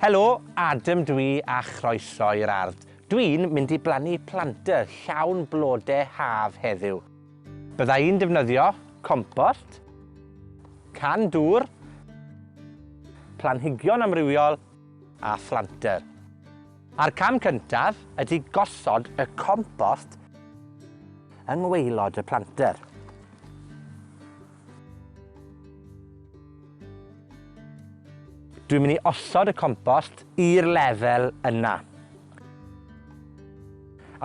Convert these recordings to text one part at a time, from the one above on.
Helo, Adam dwi a chroeso i'r ardd. Dwi'n mynd i blannu planter llawn blode haf heddiw. Bydda i'n defnyddio compost, can dŵr, planhigion amrywiol a phlanter. A'r cam cyntaf ydy gosod y compost yng ngwaelod y planter. Dwi'n mynd i osod y compost i'r lefel yna.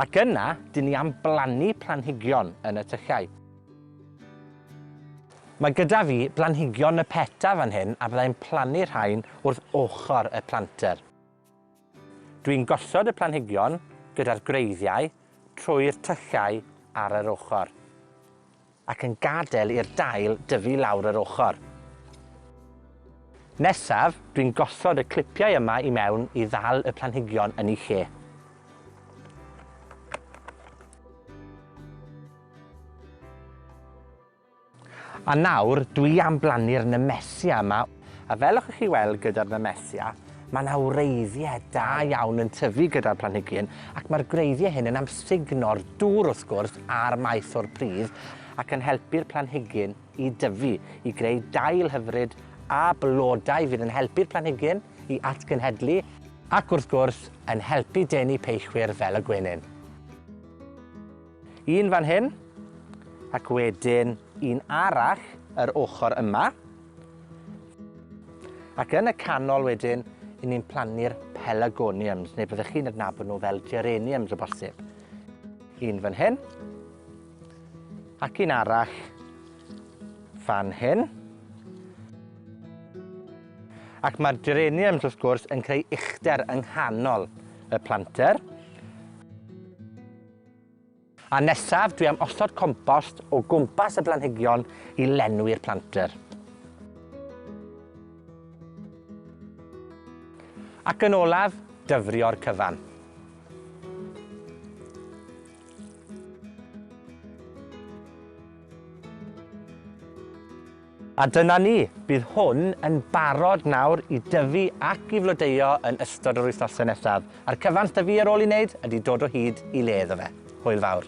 Ac yna, dyn ni am blannu planhigion yn y tyllau. Mae gyda fi blanhigion y peta fan hyn a byddai'n plannu rhain wrth ochr y planter. Dwi'n gosod y planhigion gyda'r gwreiddiau trwy'r tyllau ar yr ochr. ac yn gadael i'r dail dyfu lawr yr ochr. Nesaf, dwi'n gosod y clipiau yma i mewn i ddal y planhigion yn eu lle. A nawr, dwi am blannu'r Nemesia yma, a fel allwch chi weld gyda'r Nemesia, mae 'na wreiddiau da iawn yn tyfu gyda'r planhigyn, ac mae'r gwreiddiau hyn yn amsugno'r dŵr wrth gwrs a'r maeth o'r pridd, ac yn helpu'r planhigyn i dyfu, i greu dail hyfryd a blodau fydd yn helpu'r planhigyn i atgenhedlu, ac wrth gwrs, yn helpu denu peillwyr fel y gwenyn. Un fan hyn, ac wedyn un arall yr ochr yma. Ac yn y canol wedyn, 'yn ni'n plannu'r pelargoniums, neu byddech chi'n adnabod nhw fel geraniums o bosib. Un fan hyn, ac un arall fan hyn. Ac mae'r geraniums, wrth gwrs, yn creu uchder yng nghanol y planter. A nesaf, dwi am osod compost o gwmpas y blanhigion i lenwi'r planter. Ac yn olaf, dyfrio'r cyfan. A dyna ni, bydd hwn yn barod nawr i dyfu ac i flodeuo yn ystod yr wythnosau nesaf. A'r cyfan s'da fi ar ôl i wneud ydi dod o hyd i le iddo fe. Hwyl fawr.